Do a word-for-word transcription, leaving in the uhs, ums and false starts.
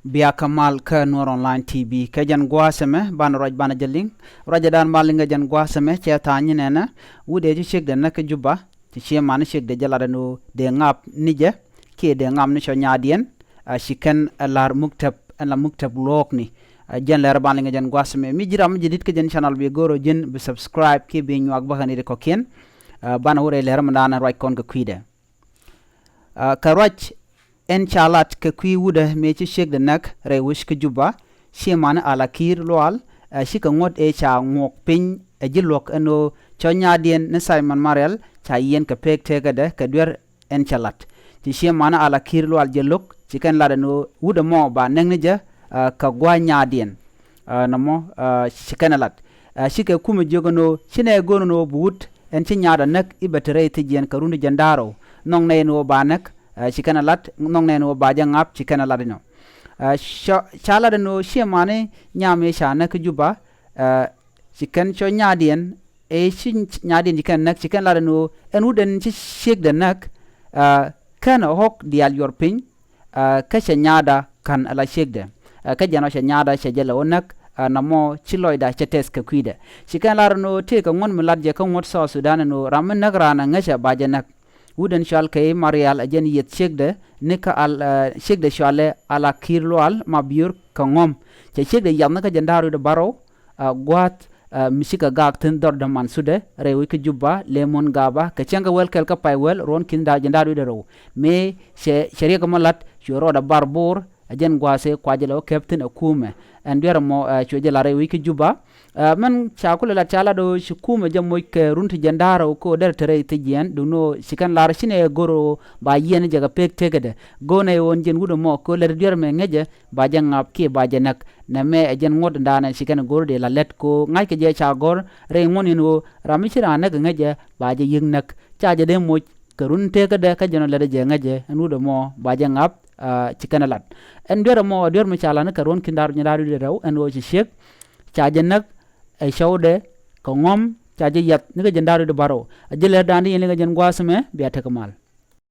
Bia kä mal kä Nuɔr Online T V kɛ jɛn gua̱a̱th ɛmɛ banɛ ruac banɛ jɛ liŋ. Ruacɛ dan ba liŋ kɛ jɛn gua̱a̱th ɛmɛ cɛ tha̱a̱ŋ nyi nɛnɛ wut ëë ci ciekdɛ näk kä Juba. Ci ciɛ mani ciekdɛ jɛ lat ɛn ɣöö dee ŋap ni jɛ kiɛ dee ŋap ni cɔ nyaadiɛn. Ci kɛn ɛ la̱r muktäp ɛn la muktäp luɔ̱ɔ̱kni. Jɛn lɛr ban liŋ kɛ jɛn gua̱a̱th ɛmɛ. Mi ji̱ ram mi jɛ di̱t kä jɛn channel bi go̱o̱r ɣöö ji̱n bi subscribe kiɛ bi nyuak bäkɛ ni ti kɔ̱kiɛn. Banɛ wut rɛy lɛr mi dan ɛ ruac kɔn kɛ kui̱dɛ. Kɛ ruac ɛn ca lat kɛ kui̱ wutdä mëë ci ciekdɛ näk rɛy wec kä Juba. Ci mani Ala Kiir Lual, cikɛ ŋuɔ̱t ëë ca ŋuɔk piny ɛ ji̱ luɔ̱k ɛn ɣöö cɔ nyaadiɛn ni Simon Marial ca yiɛn kɛ pek tekädɛ kɛ duer ɛn cɛ lat. Ci ci mani Ala Kiir Lual jɛ lo̱k ci kɛn lat ɛn ɣöö wut ɛmɔ ba näk ni jɛ kɛ gua̱a̱th nyaadiɛn. Nɔmɔ ci kɛn ɛ lat. Cikɛ kumɛ jiök ɛn ɣöö ci nɛ go̱o̱r ɛn ɣöö bi wut ɛn ci nyaadä näk i̱ bɛ te rɛy thi̱jiɛn kɛ run ti jiɛn da̱ŋ rɛw. Nhɔk nɛ ɛn ɣöö ba näk ci kɛn ɛ lat, nhɔk nɛ ɛn ɣöö ba jɛ ŋa̱p ci kɛn ɛ lat inɔ. Ca lat ɛn ɣöö ci mani nyam ëë ca näk kä Juba. Ci kɛn cɔ nyaadiɛn ëë ci nyaadiɛn ci kɛn näk ci kɛn lat ɛn ɣöö ɛn wut ɛn ci ciekdɛ näk. Kɛn ɛ ɣɔ̱k diaal yuɔr piny. Kä cɛ nyaada ka̱n ala ciekdɛ. Kä jɛn ɔ cɛ nyaada cɛ jɛ lɛ wä näk. Namɔ ci lɔcda cɛ tɛth kɛ kui̱dɛ. Ci kɛn lar ɛn ɣöö tëëkɛ ŋuɔ̱t mi lat jɛ kä ŋuɔ̱t South Sudan ɛn ɣöö ram mi näk raan ɛ ŋäcä ba jɛ näk. Wut ɛn cɔal kɛ i̱ Marial ɛ jɛn yieth ciekdɛ ni kä al ciekdɛ cɔalɛ Ala Kiir Lual ma biöör kɛ ŋɔ̱m. Cɛ ciekdɛ yath ni kä jɛn da̱ŋ rɛw wi̱cdɛ bärɔw. Gua̱a̱th mi cikɛ gaak thi̱n dhɔr däman sudɛ rɛy wec kä Juba, Lemon Gaba kɛ cäŋ kɛ wäl kɛl kä pay wäl ruɔ̱n ki̱n da̱ŋ jiɛn da̱ŋ rɛw wi̱cdɛ rɛw. Mëë cɛ riɛk ɛmɔ la̱t cuɛ rɔɔdɛ bar bo̱o̱r. Ɛ jɛn gua̱a̱th ëë kua jɛ lɛ wä kɛp thi̱n ɛ kuumɛ ɛn duer ɛmɔ cuɛ jɛ la̱t rɛy wec kä Juba. Mɛn ca kulɛ lat ca lat ɣöö ci kuumɛ jɛ moc kɛ run ti jiɛn da̱ŋ rɛw kɛ ɣöö derɛ te rɛy thi̱jiɛn duŋni ɣöö ci kɛn lar ci nɛ go̱r ɣöö ba yiɛn jɛ kɛ pek tekädɛ. Go̱o̱nɛ ɣöö ɛn jɛn wut ɛmɔ kɛ ɣöö lät duer ɛmɛ ŋäcɛ ba jɛ ŋa̱p kiɛ ba jɛ näk. Nɛmɛ ɛ jɛn ŋuɔ̱t ɛn da̱a̱nɛ ci kɛn go̱r dee la lät kɛ ɣöö ŋa̱ckɛ jɛ ca gɔ̱r rɛy ŋuɔ̱n in ɣöö ram mi ci raan näk ŋäcɛ ba jɛ yi̱k näk. Ca jɛ dee moc kɛ run tekädɛ kä jɛn ɔ lät jɛ ŋäcɛ ɛn wut ɛmɔ ba jɛ ŋa̱p. Ci kɛn ɛ lat ɛn duer ɛmɔ ɛ duer mi ca lat ni kɛ ruɔ̱n ki̱n da̱ŋ rɛw wi̱cdɛ rɛw ɛn ɣöö ci ciek ca jɛ näk ɛ cɔwdɛ kɛ ŋɔ̱m ca jɛ yath ni kɛ jɛn da̱ŋ rɛw wi̱cdɛ bärɔw. Ɛ jɛ lɛr da̱a̱n di yɛn liŋ kɛ jɛn gua̱a̱th ɛmɛ bia tekɛ mal.